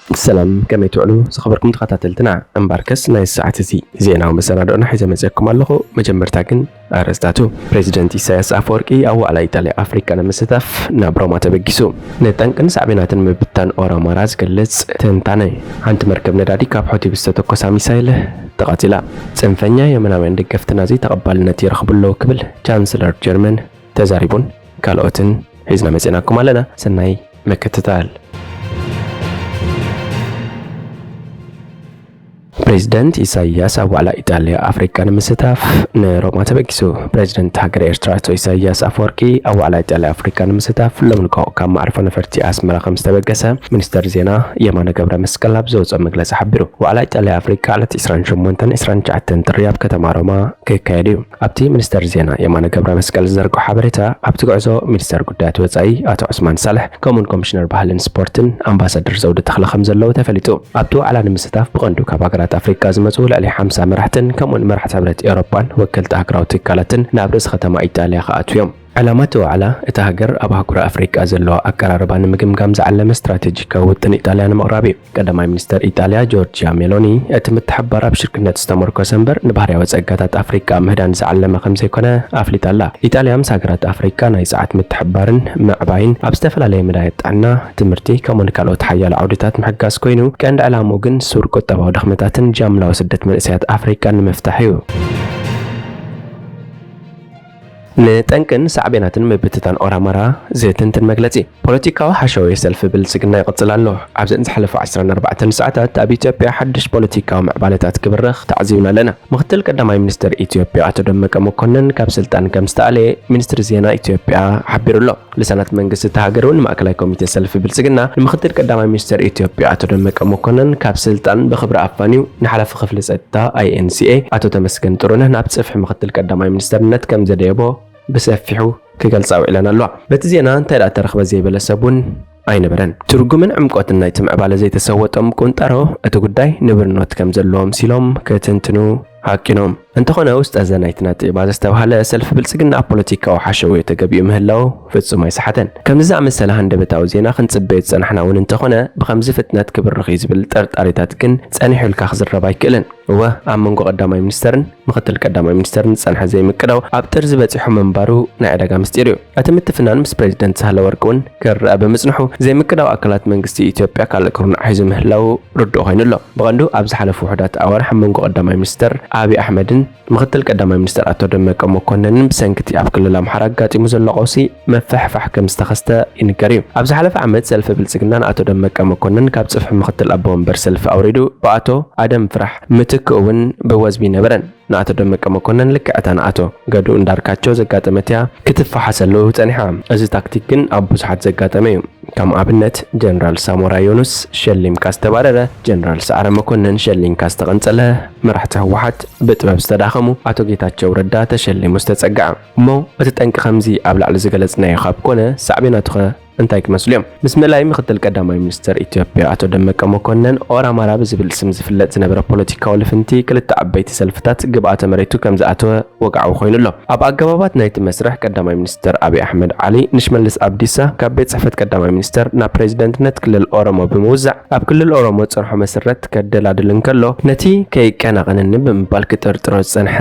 ሰላም፣ ከመይ ትውዕሉ ዝኸበርኩም ተኸታተልትና? እምበርከስ ናይ ሰዓት እዚ ዜናዊ መሰናድኦና ሒዘ መፅየኩም ኣለኹ። መጀመርታ ግን ኣርእስታቱ። ፕሬዚደንት ኢሳያስ ኣፈወርቂ ኣብ ዋዕላ ኢጣልያ ኣፍሪቃ ንምስታፍ ናብ ሮማ ተበጊሱ። ንጠንቅን ሳዕቤናትን ምብታን ኦራማራ ዝገልጽ ትንታነ። ሓንቲ መርከብ ነዳዲ ካብ ሑቲ ብዝተተኮሳ ሚሳይል ተቐቲላ። ጽንፈኛ የመናውያን ደገፍቲ ናዚ ተቐባልነት ይረኽቡ ኣለዉ ክብል ቻንስለር ጀርመን ተዛሪቡን ካልኦትን ሒዝና መጺናኩም ኣለና። ሰናይ ምክትታል። ፕሬዚደንት ኢሳይያስ ኣብ ዋዕላ ኢጣልያ ኣፍሪቃ ንምስታፍ ንሮማ ተበጊሱ። ፕሬዚደንት ሃገረ ኤርትራ ኣቶ ኢሳይያስ ኣፈወርቂ ኣብ ዋዕላ ኢጣልያ ኣፍሪቃ ንምስታፍ ሎሚ ንግሆ ካብ መዕርፎ ነፈርቲ ኣስመራ ከም ዝተበገሰ ሚኒስተር ዜና የማነ ገብረ መስቀል ኣብ ዘውፅኦ መግለፂ ሓቢሩ። ዋዕላ ኢጣልያ ኣፍሪቃ ዕለት ዕስራን ሸሞንተን ዕስራን ትሽዓተን ጥሪ ኣብ ከተማ ሮማ ክካየድ እዩ። ኣብቲ ሚኒስተር ዜና የማነ ገብረ መስቀል ዝዘርግሖ ሓበሬታ፣ ኣብቲ ጉዕዞ ሚኒስተር ጉዳያት ወጻኢ ኣቶ ዑስማን ሳልሕ ከምኡውን ኮሚሽነር ባህልን ስፖርትን ኣምባሳደር ዘውዱ ተኽለ ከም ዘለዉ ተፈሊጡ። ኣብቲ ዋዕላ ንምስታፍ ብቐንዱ ካብ ሃገራት ኣፍሪቃ ዝመጹ ልዕሊ ሓምሳ መራሕትን ከምኡውን መራሕቲ ሕብረት ኤውሮጳን ወከልቲ ሃገራዊ ትካላትን ናብ ርእሲ ከተማ ኢጣልያ ክኣትዉ እዮም። ዕላማ እቲ ዋዕላ፣ እታ ሃገር ኣብ ኣህጉር ኣፍሪቃ ዘለዋ ኣቀራርባ ንምግምጋም ዝዓለመ ስትራቴጂካዊ ውጥን ኢጣልያ ንምቕራብ እዩ። ቀዳማይ ሚኒስተር ኢጣልያ ጆርጂያ ሜሎኒ፣ እቲ ምትሕብባር ኣብ ሽርክነት ዝተመርኮሰ እምበር ንባህርያዊ ጸጋታት ኣፍሪቃ ምህዳን ዝዓለመ ከም ዘይኮነ ኣፍሊጣ ኣላ። ኢጣልያ ምስ ሃገራት ኣፍሪቃ ናይ ጸዓት ምትሕብባርን ምዕባይን፣ ኣብ ዝተፈላለየ መዳያት ጥዕና፣ ትምህርቲ፣ ከምኡውን ካልኦት ሓያሎ ዓውድታት ምሕጋዝ ኮይኑ፣ ቀንዲ ዕላምኡ ግን ሱር ቁጠባዊ ድኽመታትን ጃምላዊ ስደት መንእሰያት ኣፍሪቃን ንምፍታሕ እዩ። ንጠንቅን ሳዕቤናትን ምብትታን ኦራማራ ዝትንትን መግለጺ። ፖለቲካዊ ሓሸውየ ሰልፊ ብልጽግና ይቕጽል ኣሎ። ኣብዘን ዝሓለፉ ዕስራን ኣርባዕተን ሰዓታት ኣብ ኢትዮጵያ ሓድሽ ፖለቲካዊ ምዕባለታት ክብርኽ ተዓዚብና ኣለና። ምኽትል ቀዳማይ ሚኒስትር ኢትዮጵያ ኣቶ ደመቀ መኮንን ካብ ስልጣን ከም ዝተኣለየ ሚኒስትሪ ዜና ኢትዮጵያ ሓቢሩ ኣሎ። ልሳናት መንግስቲ እታ ሃገር እውን ማእከላይ ኮሚቴ ሰልፊ ብልጽግና ንምኽትል ቀዳማይ ሚኒስትር ኢትዮጵያ ኣቶ ደመቀ መኮንን ካብ ስልጣን ብኽብሪ ኣፋንዩ ንሓላፊ ክፍሊ ጸጥታ ኣይ ኤን ሲ ኤ ኣቶ ተመስገን ጥሩነህ ናብ ጽፍሒ ምኽትል ቀዳማይ ሚኒስትርነት ከም ዘደየቦ ብሰፊሑ ክገልጻ ውዒለን ኣለዋ። በቲ ዜና እንታይ ደኣ ተረኽበ ዘይበለ ሰብ እውን ኣይነበረን። ትርጉምን ዕምቆትን ናይቲ ምዕባለ ዘይተሰወጦም ቁንጣሮ እቲ ጉዳይ ንብርኖት ከም ዘለዎ ኣምሲሎም ክትንትኑ ሃቂኖም። እንተኾነ ውስጠ ዘ ናይቲ ነጥባ ዘስተብሃለ ሰልፊ ብልጽግና ኣብ ፖለቲካዊ ሓሸውየ ተገቢኡ ምህላው ፍጹም ኣይሰሓተን። ከምዚ ዝኣመሰለ ሃንደበታዊ ዜና ክንጽበዮ ዝጸናሕና እውን እንተኾነ ብኸምዚ ፍጥነት ክብርኽ እዩ ዝብል ጠርጣሪታት ግን ጸኒሑ ኢልካ ክዝረብ ኣይክእልን። እወ፣ ኣብ መንጎ ቀዳማይ ሚኒስተርን ምኽትል ቀዳማይ ሚኒስተርን ዝጸንሐ ዘይምቅዳው ኣብ ጥርዚ በጺሑ ምንባሩ ናይ ዕዳጋ ምስጢር እዩ። እቲ ምትፍናን ምስ ፕሬዚደንት ሳህለወርቅ እውን ክረኣ ብምጽንሑ፣ ዘይምቅዳው ኣካላት መንግስቲ ኢትዮጵያ ካልእ ኩርናዕ ሒዙ ምህላው ርዱእ ኮይኑ ኣሎ። ብቐንዱ ኣብ ዝሓለፉ ውሑዳት ኣዋርሕ ኣብ መንጎ ቀዳማይ ሚኒስተር ኣብይ ኣሕመድን ምኽትል ቀዳማይ ሚኒስተር ኣቶ ደመቀ መኮንንን ብሰንኪ እቲ ኣብ ክልል ኣምሓራ ኣጋጢሙ ዘሎ ቀውሲ ምፍሕፋሕ ከም ዝተኸስተ ይንገር እዩ። ኣብ ዝሓለፈ ዓመት ሰልፊ ብልጽግና ንኣቶ ደመቀ መኮንን ካብ ጽፍሒ ምኽትል ኣቦ ወንበር ሰልፊ ኣውሪዱ ብኣቶ ኣደም ፍራሕ ምትክኡ እውን ብወዝቢ ነበረን። ንኣቶ ደመቀ መኮንን ልክዕ እታ ንኣቶ ገዱ እንዳርካቸው ዘጋጠመት እያ ክትፈሓሰሉ ጸኒሓ። እዚ ታክቲክ ግን ኣብ ብዙሓት ዘጋጠመ እዩ። ከም ኣብነት ጀነራል ሳሞራ ዮኑስ ሸሊምካ ዝተባረረ፣ ጀነራል ሰዓረ መኮንን ሸሊምካ ዝተቐንጸለ፣ መራሕቲ ህወሓት ብጥበብ ዝተዳኸሙ፣ ኣቶ ጌታቸው ረዳ ተሸሊሙ ዝተጸግዐ። እሞ እቲ ጠንቂ ከምዚ ኣብ ላዕሊ ዝገለጽናዮ ካብ ኮነ፣ ሳዕቤናቱኸ እንታይ ክመስሉ እዮም? ምስ ምእላይ ምኽትል ቀዳማይ ሚኒስተር ኢትዮጵያ ኣቶ ደመቀ መኮንን ኦራማራ ብዝብል ስም ዝፍለጥ ዝነበረ ፖለቲካዊ ልፍንቲ ክልተ ዓበይቲ ሰልፍታት ግብኣተ መሬቱ ከም ዝኣተወ ወግዓዊ ኮይኑ ኣሎ። ኣብ ኣገባባት ናይቲ መስርሕ ቀዳማይ ሚኒስተር ኣብይ ኣሕመድ ዓሊ ንሽመልስ ኣብዲሳ ካብ ቤት ጽሕፈት ቀዳማይ ሚኒስተር ናብ ፕሬዚደንትነት ክልል ኦሮሞ ብምውዛዕ ኣብ ክልል ኦሮሞ ዝጸንሖ መሰረት ከደላድል እንከሎ ነቲ ከይቀናቐነኒ ብምባል ክጥርጥሮ ዝጸንሐ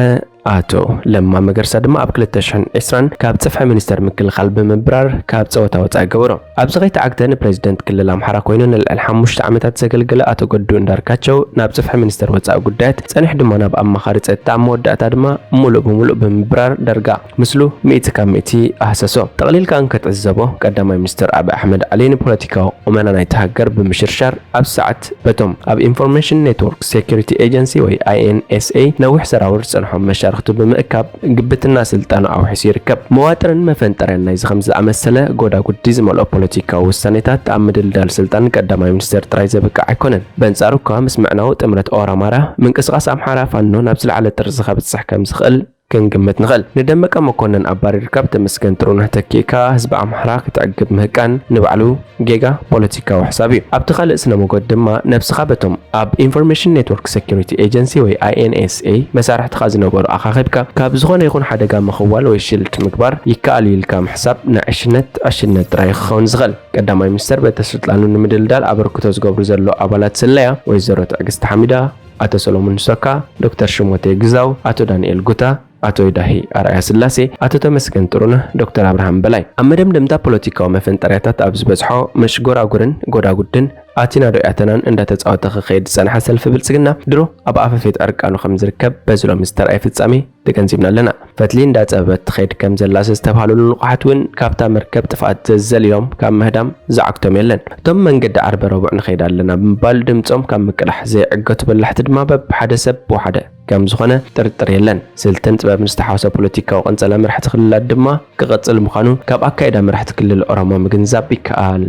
ኣቶ ለማ መገርሳ ድማ ኣብ ክልተ ሽሕን ዕስራን ካብ ጽፍሒ ሚኒስተር ምክልኻል ብምብራር ካብ ጸወታ ወጻኢ ገበሮ። ኣብዚ ከይተዓግተ ንፕሬዚደንት ክልል ኣምሓራ ኮይኑ ንልዕሊ ሓሙሽተ ዓመታት ዘገልገለ ኣቶ ገዱ እንዳርካቸው ናብ ጽፍሒ ሚኒስተር ወጻኢ ጉዳያት ጸኒሑ ድማ ናብ ኣማኻሪ ጸጥታ ኣብ መወዳእታ ድማ ሙሉእ ብሙሉእ ብምብራር ዳርጋ ምስሉ ሚእቲ ካብ ሚእቲ ኣህሰሶ። ጠቕሊልካ እንከትዕዘቦ ቀዳማይ ሚኒስተር ኣብይ ኣሕመድ ዓሊ ንፖለቲካዊ ቁመና ናይቲ ሃገር ብምሽርሻር ኣብ ሰዓት በቶም ኣብ ኢንፎርሜሽን ኔትወርክ ሴኩሪቲ ኤጀንሲ ወይ ኣይ ኤን ኤስ ኤ ነዊሕ ሰራውር ዝጸንሖም መሻርኽቱ ብምእካብ ግብትና ስልጣኑ ኣውሒሱ ይርከብ። መዋጥርን መፈንጠርያን ናይዚ ከምዚ ዝኣመሰለ ጎዳጉዲ ዝመልኦ ፖለቲካዊ ውሳኔታት ኣብ ምድልዳል ስልጣን ቀዳማይ ሚኒስተር ጥራይ ዘብቅዕ ኣይኮነን። በንጻሩ እኳ ምስ ምዕናው ጥምረት ኦራማራ ምንቅስቓስ ኣምሓራ ፋኖ ናብ ዝለዓለ ጥርዚ ከብጽሕ ከም ዝኽእል ክንግምት ንኽእል። ንደመቀ መኮነን ኣባሪርካ ብተመስገን ጥሩነህ ተኪእካ ህዝቢ ኣምሓራ ክትዕግብ ምህቃን ንባዕሉ ጌጋ ፖለቲካዊ ሕሳብ እዩ። ኣብቲ ካልእ ስነ ሞገድ ድማ ነብስኻ በቶም ኣብ ኢንፎርሜሽን ኔትወርክ ሴኩሪቲ ኤጀንሲ ወይ ኣይኤንኤስኤ መሳርሕትኻ ዝነበሩ ኣኻኺብካ ካብ ዝኾነ ይኹን ሓደጋ ምኽዋል ወይ ሽልድ ምግባር ይከኣል እዩ ኢልካ ምሕሳብ ናይ ዕሽነት ዕሽነት ጥራይ ክኸውን ዝኽእል። ቀዳማይ ሚኒስተር በተ ስልጣኑ ንምድልዳል ኣበርክቶ ዝገብሩ ዘለዉ ኣባላት ስለያ ወይዘሮ ትዕግስቲ ሓሚዳ፣ ኣቶ ሰሎሞን ሶካ፣ ዶክተር ሽሞቴ ግዛው፣ ኣቶ ዳንኤል ጉታ፣ ኣቶ ይዳሂ ኣርኣያ ስላሴ፣ ኣቶ ተመስገን ጥሩነህ፣ ዶክተር ኣብርሃም በላይ። ኣብ መደምደምታ ፖለቲካዊ መፈንጠርያታት ኣብ ዝበዝሖ መሽጎራጉርን ጎዳጉድን ኣቲና ዶ ያተናን እንዳተጻወተ ክኸይድ ዝጸንሐ ሰልፊ ብልጽግና ድሮ ኣብ ኣፈፌት ዕርቃኑ ከም ዝርከብ በዚ ሎሚ ዝተርኣየ ፍጻሜ ተገንዚብና ኣለና። ፈትሊ እንዳጸበበት ትኸይድ ከም ዘላ ዝተብሃለሉ ንቑሓት እውን ካብታ መርከብ ጥፍኣት ዘዘሊሎም ካብ ምህዳም ዝዓግቶም የለን። እቶም መንገዲ ዓርበ ረቡዕ ንኸይድ ኣለና ብምባል ድምጾም ካብ ምቅላሕ ዘይዕገቱ በላሕቲ ድማ በብሓደ ሰብ ብሓደ ከም ዝኾነ ጥርጥር የለን። ስልትን ጥበብን ዝተሓወሰ ፖለቲካዊ ቅንጸላ መራሕቲ ክልላት ድማ ክቐጽል ምዃኑ ካብ ኣካይዳ መራሕቲ ክልል ኦሮሞ ምግንዛብ ይከኣል።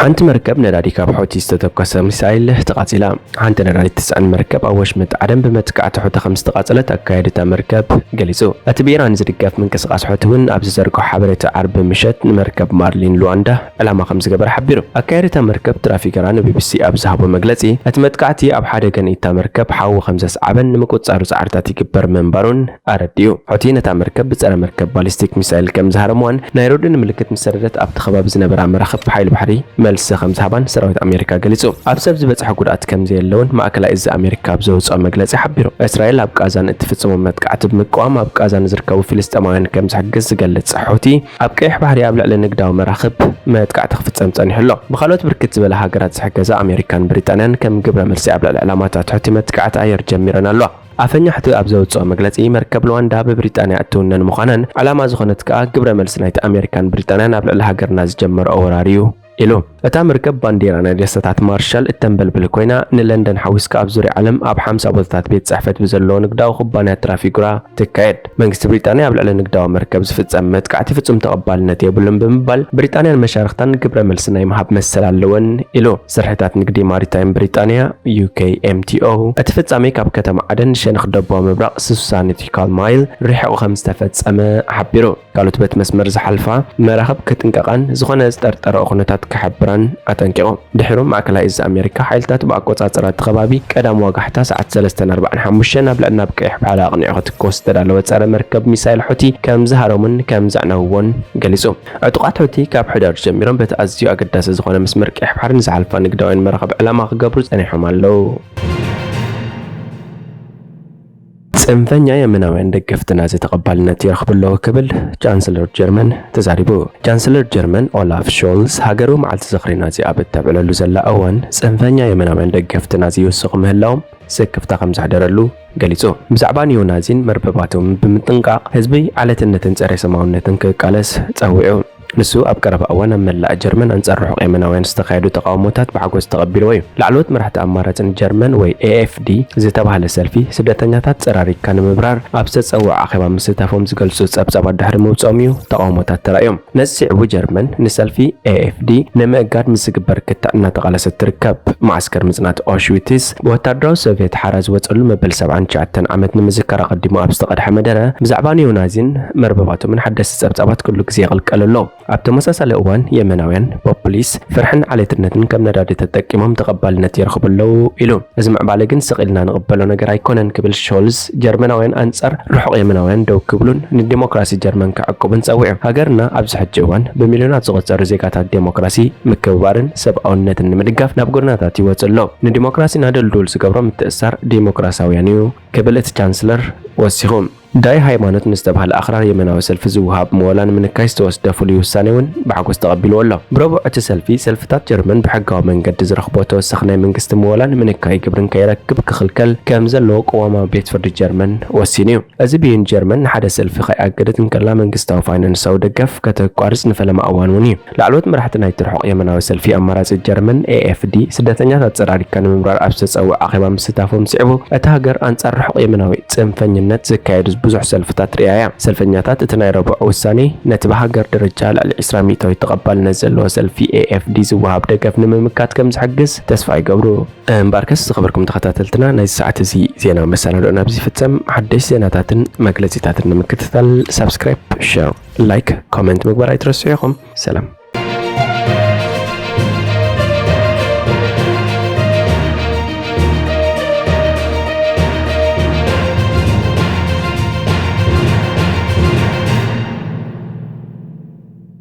ሓንቲ መርከብ ነዳዲ ካብ ሑቲ ዝተተኮሰ ሚሳይል ተቓጺላ። ሓንቲ ነዳዲ ትጽዕን መርከብ ኣብ ወሽመጥ ዓደን ብመጥቃዕቲ ሑቲ ከም ዝተቓጸለት ኣካያዲ እታ መርከብ ገሊጹ። እቲ ብኢራን ዝድገፍ ምንቅስቓስ ሑቲ እውን ኣብ ዝዘርግሖ ሓበሬታ ዓርቢ ምሸት ንመርከብ ማርሊን ሉዋንዳ ዕላማ ከም ዝገበረ ሓቢሩ። ኣካያዲ እታ መርከብ ትራፊገራ ንቢቢሲ ኣብ ዝሃቦ መግለጺ፣ እቲ መጥቃዕቲ ኣብ ሓደ ገንኢ እታ መርከብ ሓዊ ከም ዘስዓበን ንምቁጽጻሩ ጻዕርታት ይግበር ምንባሩን ኣረዲኡ። ሑቲ ነታ መርከብ ብጸረ መርከብ ባሊስቲክ ሚሳይል ከም ዝሃረምዋን ናይ ርድእ ንምልክት ምስ ሰደደት ኣብቲ ከባቢ ዝነበራ መራኽብ ሓይሊ ባሕሪ መልሲ ከም ዝሃባን ሰራዊት ኣሜሪካ ገሊጹ። ኣብ ሰብ ዝበጽሐ ጉድኣት ከም ዘየለውን ማእከላይ እዚ ኣሜሪካ ኣብ ዘውጽኦ መግለጺ ሓቢሩ። እስራኤል ኣብ ቃዛን እትፍጽሞ መጥቃዕቲ ብምቅዋም ኣብ ቃዛ ንዝርከቡ ፍልስጤማውያን ከም ዝሕግዝ ዝገልጽ ሑቲ፣ ኣብ ቀይሕ ባሕሪ ኣብ ልዕሊ ንግዳዊ መራኽብ መጥቃዕቲ ክፍጸም ጸኒሑ ኣሎ። ብኻልኦት ብርክት ዝበላ ሃገራት ዝሕገዛ ኣሜሪካን ብሪጣንያን ከም ግብረ መልሲ ኣብ ልዕሊ ዕላማታት ሑቲ መጥቃዕቲ ኣየር ጀሚረን ኣለዋ። ኣፈኛ ሑቲ ኣብ ዘውጽኦ መግለጺ፣ መርከብ ሉዋንዳ ብብሪጣንያ እትውነን ምዃናን ዕላማ ዝኾነት ከኣ ግብረ መልሲ ናይቲ ኣሜሪካን ብሪጣንያን ኣብ ልዕሊ ሃገርና ዝጀመርኦ ወራር እዩ ኢሉ። እታ መርከብ ባንዴራ ናይ ደሴታት ማርሻል እተንበልብል ኮይና፣ ንለንደን ሓዊስካ ኣብ ዙርያ ዓለም ኣብ ሓምሳ ቦታታት ቤት ጽሕፈት ብዘለዎ ንግዳዊ ኩባንያ ትራፊጉራ ትካየድ። መንግስቲ ብሪጣንያ ኣብ ልዕሊ ንግዳዊ መርከብ ዝፍጸም መጥቃዕቲ ፍጹም ተቐባልነት የብሉን ብምባል፣ ብሪጣንያን መሻርኽታን ግብረ መልሲ ናይ ምሃብ መሰል ኣለወን ኢሉ። ስርሒታት ንግዲ ማሪታይም ብሪጣንያ፣ ዩ ኬ ኤም ቲ ኦ፣ እቲ ፍጻሜ ካብ ከተማ ዓደን ንሸነኽ ደቡባዊ ምብራቕ ስሳ ኖቲካል ማይል ርሒቑ ከም ዝተፈጸመ ሓቢሩ። ካልኦት በቲ መስመር ዝሓልፋ መራኽብ ክጥንቀቓን ዝኾነ ዝጠርጠረኦ ኩነታት ክሕብራን ኣጠንቂቑ። ድሒሩ ማእከላይ እዚ ኣሜሪካ ሓይልታት ብኣቆጻጽራ እቲ ከባቢ ቀዳም ዋጋሕታ ሰዓት ሰለስተን ኣርባዓን ሓሙሽተን ኣብ ልዕሊ ናብ ቀይሕ ባሕሪ ኣቕኒዑ ክትኮስ ዝተዳለወ ጸረ መርከብ ሚሳይል ሑቲ ከም ዝሃረሙን ከም ዘዕነውዎን ገሊጹ። ዕጡቓት ሑቲ ካብ ሕዳር ጀሚሮም በቲ ኣዝዩ ኣገዳሲ ዝኾነ መስመር ቀይሕ ባሕሪ ንዝሓልፋ ንግዳውያን መራኽብ ዕላማ ክገብሩ ጸኒሖም ኣለዉ። ጽንፈኛ የመናውያን ደገፍቲ ናዚ ተቐባልነት ይረኽቡ ኣለዉ ክብል ቻንስለር ጀርመን ተዛሪቡ። ቻንስለር ጀርመን ኦላፍ ሾልዝ ሃገሩ መዓልቲ ዝኽሪ ናዚ ኣብ እተብዕለሉ ዘላ እዋን፣ ጽንፈኛ የመናውያን ደገፍቲ ናዚ ይውስኹ ምህላዎም ስክፍታ ከም ዘሕደረሉ ገሊጹ። ብዛዕባ ኒዮናዚን መርበባቶምን ብምጥንቃቕ፣ ህዝቢ ዓሌትነትን ጸረ ሰማውነትን ክቃለስ ጸዊዑ። ንሱ ኣብ ቀረባ እዋን ኣብ መላእ ጀርመን ኣንጻር ርሑቕ የመናውያን ዝተኻየዱ ተቓውሞታት ብሓጎስ ተቐቢልዎ እዩ። ላዕለዎት መራሕቲ ኣማራጺ ንጀርመን ወይ ኤ ኤፍ ዲ ዝተባህለ ሰልፊ፣ ስደተኛታት ጸራሪግካ ንምብራር ኣብ ዝተጸውዐ ኣኼባ ምስታፎም ዝገልጹ ጸብጻባት ድሕሪ ምውጽኦም እዩ ተቓውሞታት ተራእዮም። ነዚ ስዒቡ ጀርመን ንሰልፊ ኤ ኤፍ ዲ ንምእጋድ ምስ ዝግበር ክትዕ እናተቓለሰት ትርከብ። መዓስከር ምጽናት ኦሽዊትስ ብወታደራዊ ሶቭየት ሓራ ዝወጸሉ መበል ሰብዓን ትሽዓተን ዓመት ንምዝካር ኣቐዲሙ ኣብ ዝተቐድሐ መደረ፣ ብዛዕባ ኒዮናዚን መርበባቶምን ሓደስቲ ጸብጻባት ኩሉ ግዜ ይቕልቀሉ ኣሎ። ኣብ ተመሳሳሊ እዋን፣ የመናውያን ፖፑሊስት ፍርሕን ዓሌትነትን ከም ነዳዲ ተጠቂሞም ተቐባልነት ይረኽቡ ኣለዉ ኢሉ። እዚ ምዕባለ ግን ስቕ ኢልና ንቕበሎ ነገር ኣይኮነን ክብል ሾልዝ፣ ጀርመናውያን ኣንጻር ርሑቕ የመናውያን ደው ክብሉን ንዲሞክራሲ ጀርመን ክዕቅቡን ጸዊዑ። ሃገርና ኣብዚ ሕጂ እዋን ብሚልዮናት ዝቑጸሩ ዜጋታት ዴሞክራሲ፣ ምክብባርን ሰብኣውነትን ንምድጋፍ ናብ ጎደናታት ይወጽእ ኣሎ። ንዲሞክራሲና ድልዱል ዝገብሮ ምትእስሳር ዲሞክራሲያውያን እዩ ክብል እቲ ቻንስለር ወሲኹ። ዳይ ሃይማኖት ንዝተባህለ ኣኽራሪ የመናዊ ሰልፊ ዝወሃብ ምወላ ንምንካይ ዝተወስደ ፍሉይ ውሳኔ እውን ብሓጎስ ተቐቢልዎ ኣሎ። ብረቡዕ እቲ ሰልፊ፣ ሰልፍታት ጀርመን ብሕጋዊ መንገዲ ዝረኽቦ ተወሳኺ ናይ መንግስቲ ምወላ ንምንካይ ግብርን ከይረክብ ክኽልከል ከም ዘለዎ ቅዋማዊ ቤት ፍርዲ ጀርመን ወሲኑ እዩ። እዚ ብይን ጀርመን ንሓደ ሰልፊ ከይኣገደት እንከላ መንግስታዊ ፋይናንሳዊ ደገፍ ከተቋርጽ ንፈለማ እዋን እውን እዩ። ላዕለዎት መራሕቲ ናይቲ ርሑቕ የመናዊ ሰልፊ ኣማራጺ ጀርመን ኤ ኤፍ ዲ ስደተኛታት ጸራሪግካ ንምብራር ኣብ ዝተጸውዐ ኣኼባ ምስታፎም ስዒቡ፣ እታ ሃገር ኣንጻር ርሑቕ የመናዊ ጽንፈኝነት ዝካየዱ ብዙሕ ሰልፍታት ርእያ እያ። ሰልፈኛታት እቲ ናይ ረቡዕ ውሳኔ ነቲ ብሃገር ደረጃ ልዕሊ ዕስራ ሚእታዊት ተቐባልነት ዘለዎ ሰልፊ ኤ ኤፍ ዲ ዝወሃብ ደገፍ ንምምካት ከም ዝሕግዝ ተስፋ ይገብሩ። እምበኣርከስ ዝኸበርኩም ተኸታተልትና፣ ናይዚ ሰዓት እዚ ዜና መሰናድኦና ኣብዚ ይፍጸም። ሓደሽ ዜናታትን መግለጺታትን ንምክትታል ሳብስክራይብ፣ ሸር፣ ላይክ፣ ኮመንት ምግባር ኣይትረስዑ ኢኹም። ሰላም።